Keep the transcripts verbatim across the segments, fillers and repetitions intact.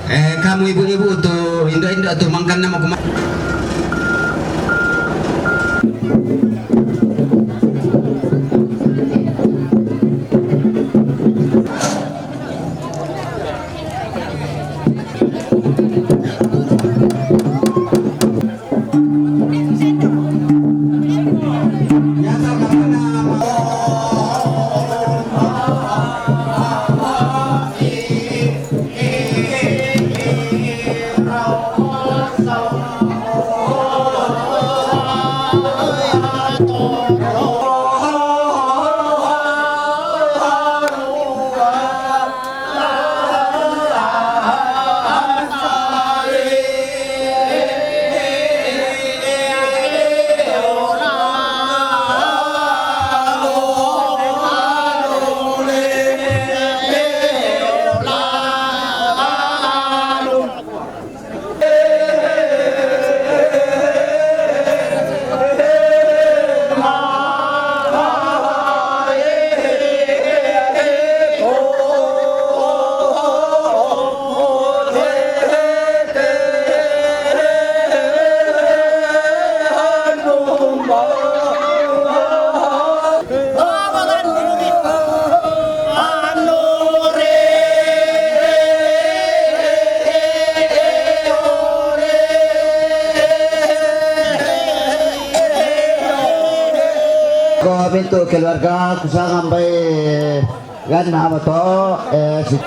Eh, kamu ibu-ibu tu, induk-induk tu, makan nama kuma- Ko mintu keluarga kusang ambai gan nama to, eh, si-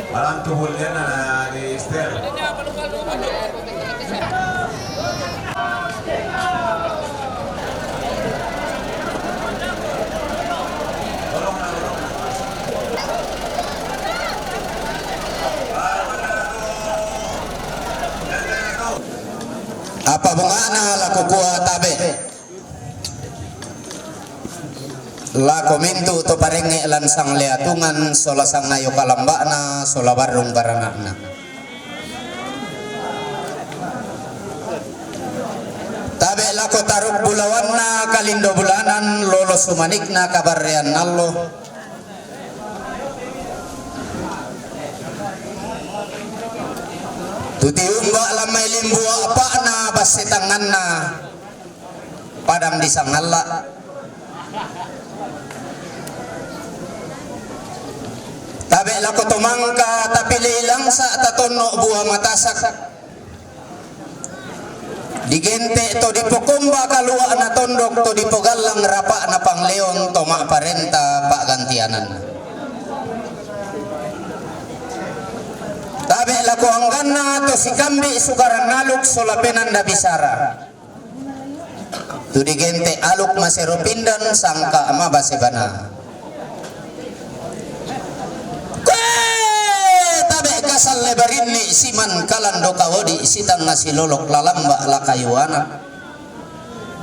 Alam tu boleh na di Esther. Apa bungana laku kua tabe? Lako mintu to parenge lansang leatungan, sola sangayo kalambana, sola barrung baranakna. Tabe lako taruk bulawanna kalindo bulanan, lolo sumanikna kabarrean nallo. Tutiumba lamai limbu apakna basse tanganna. Padang di Sangalla. Tabe lako tomangka, tapi lei langsa tatonno bua matasak. Digente to dipokomba kaluana tondok, to dipogallang rapana pangleon, to maparenta paggantianan. Tabe lako angganna to sikambi sukaran naluk sola penanda bisara. Tu digente' aluk masero pindan sangka' mabase bana. Kue tabe' kasalle barinni siman kalando kawodi' sitangnga silolok lalamba' lakayuana.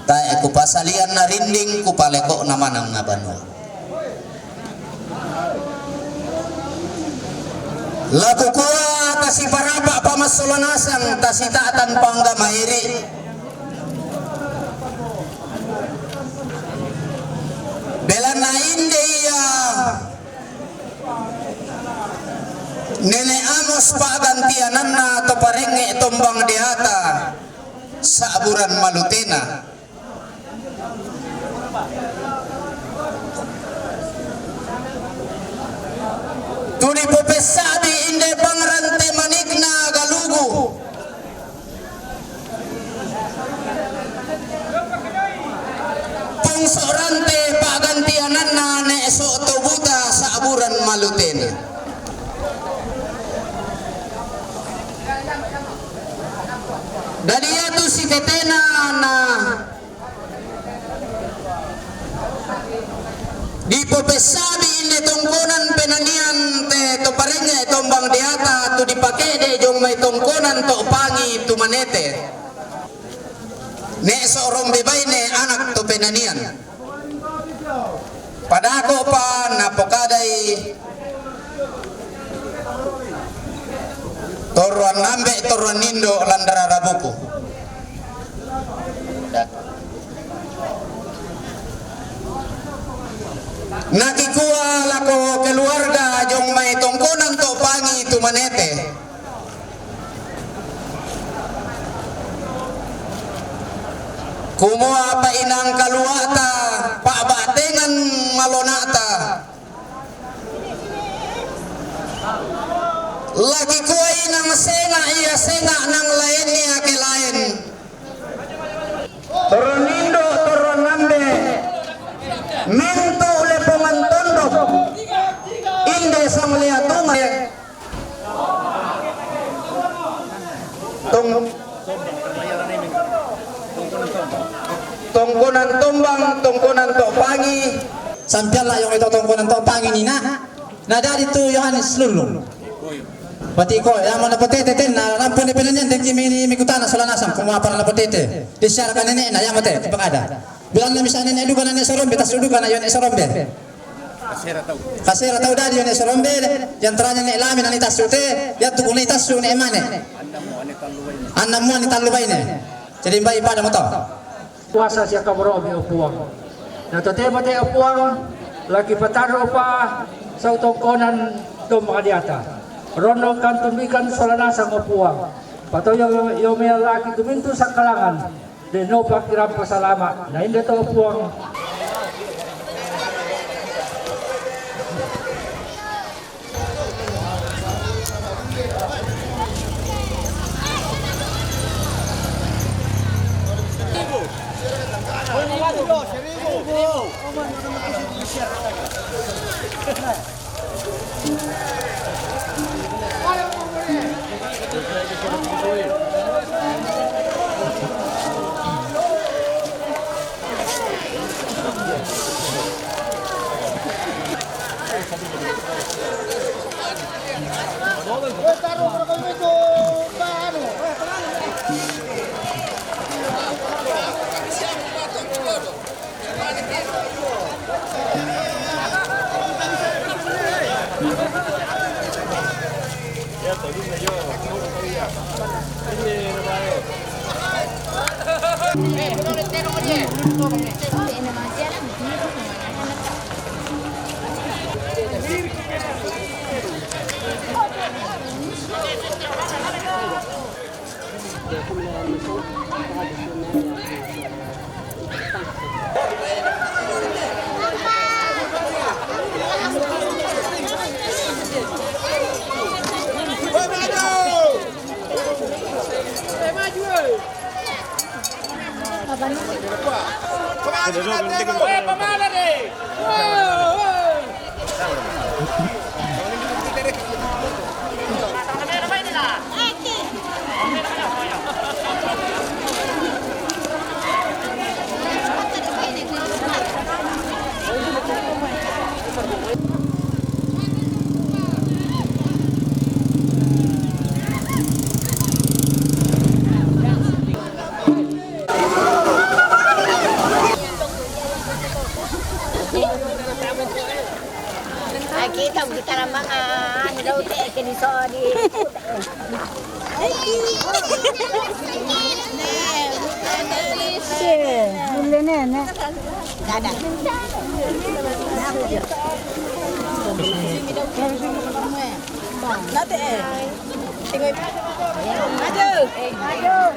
Tae' kupasalian narinding kupaleko'na manang na banua. La kukua tasiparapa' pamassola nasang tasita'tan panggamairi'. Belanna inde ia Nene' Amos pa'gantiananna to parengnge' tombang deata sa'buran malutena. Tu dipopessa'bi inde Bang Rante Manikna Galugu. Pongso' Rante pa'gantiananna Ne' So'to Buta sa'buran malutena. Dadi iatu sitetena na dipopessa'bi inde tongkonan penanian te to parengnge' tombang deata tu dipake'de' jong mai tongkonan to' pangi tu manete. Ne' So'rombe Baine anak to penanian. Padako'pa napokadai torroan ambe', torroan indo' landrara buku. Nakikua lako keluarga jong mai tongkonan to' pangi tu manete. Kumua pa inang kalua'ta, pa'ba'tengan malona'ta. La kikua inang senga' ia senga' nang laennia ke laen. Torroan indo', torroan ambe', mintu' lepongan tondok, inde sanglea tunga. Tong-, tongkonan tombang, tongkonan to' pangi. Sampialla' yong ito tongkonan to' pangi nina. Na dadi tu Yohanes Lulung. Pati ko, yamo na potete ten, na rampun de penanian den kimi ni mikutana sola nasang, kumua para na potete. Disiarkan nene'na, yamo te, pakada. Bilang na misa nene' duka na Ne' Sorombe, tassu' duka na Yohanes Sorombe. Kasera tau dadi Yohanes Sorombe, yang teranya Ne' Lame na ni tassu' te, yang tukung ni tassu' Ne' Mane. Anna mua ni tallu baine. Jadi mbai pada moto. Kuasa sia kaboro'mi, o Puang. Na totemo te, o Puang, la kipatarru'pa sau tongkonan to mangadiata. Rondong kantun bikan sola nasang, o Puang. Patoyo yo mealaki tumintu sangkalangan, de' nopa kirampo salama'. Na inde to, o Puang. Kita kita rambangan, daw te ke di so di. Sì, mille nene. Dada. Date, eh. Tingoi. Aduh. Aduh.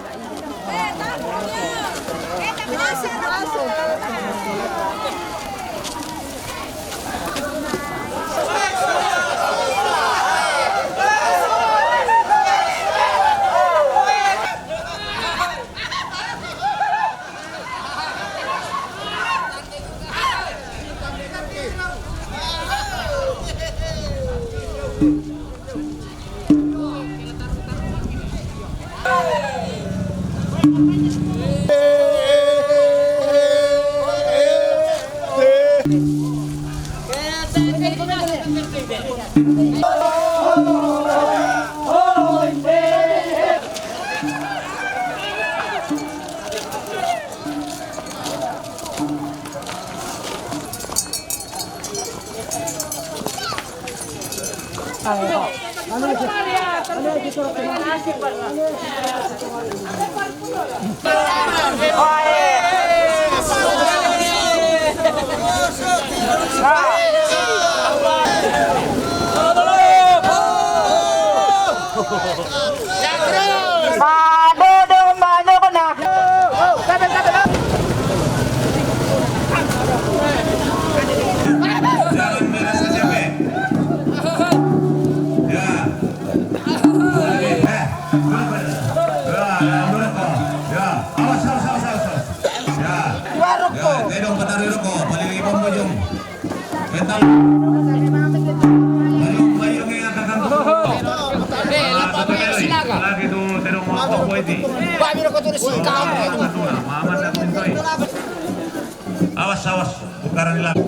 Mado do, mado ko na. Jangan merasa capek. Ya. Eh, ya, ya, ya, ya. Awas, awas, awas, awas, awas. Ya. Ya, tedong patari roko, paling lagi pembujung. Bentar. Mayong, mayong yang akan. Ah, satu kali. Lagi tu, tedong mau apa itu? Mama, mama, mama, mama. Awas, awas, putaran di lagu.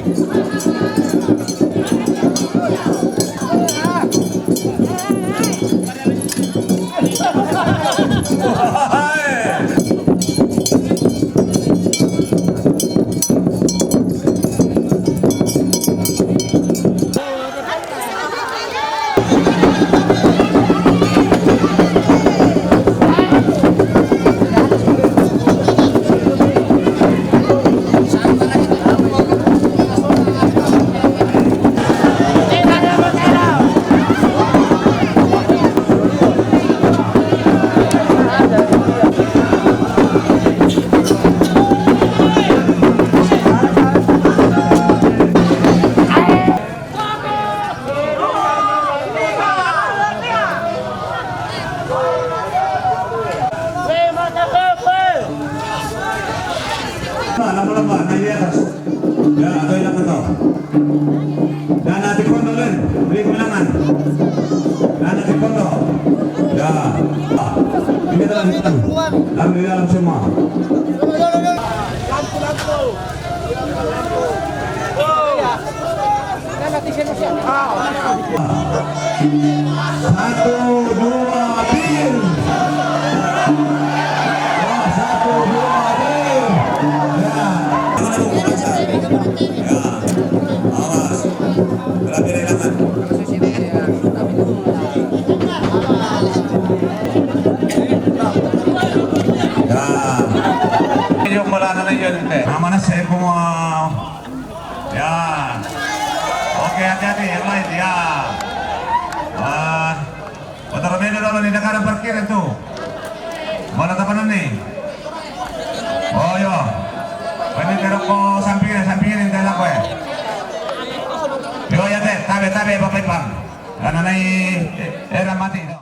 Lama-lama, naik di atas. Ya, atau yang atau. Dan nanti kondo, Len. Beri kemenangan. Dan nanti kondo. Ya. Ini telah hitam. Lalu di dalam semua. Satu, dua, bir. Wah, satu, dua, bir. Ya. Ya. Awas. Berarti dari kanan. Ya. Yung wala na na yun, te. Mama na sa imo, ah. Ya. Oke, hati-hati, yang lain, ya. Ah, motor mene dulu nih, dekat parkir itu. Bola apa nih? Oh, yo. Ini terok ko sampingin, sampingin ini telak ko ya. Yo, ya, te, tabe, tabe, Bapak Ipang. Karena nai, eh, era mati.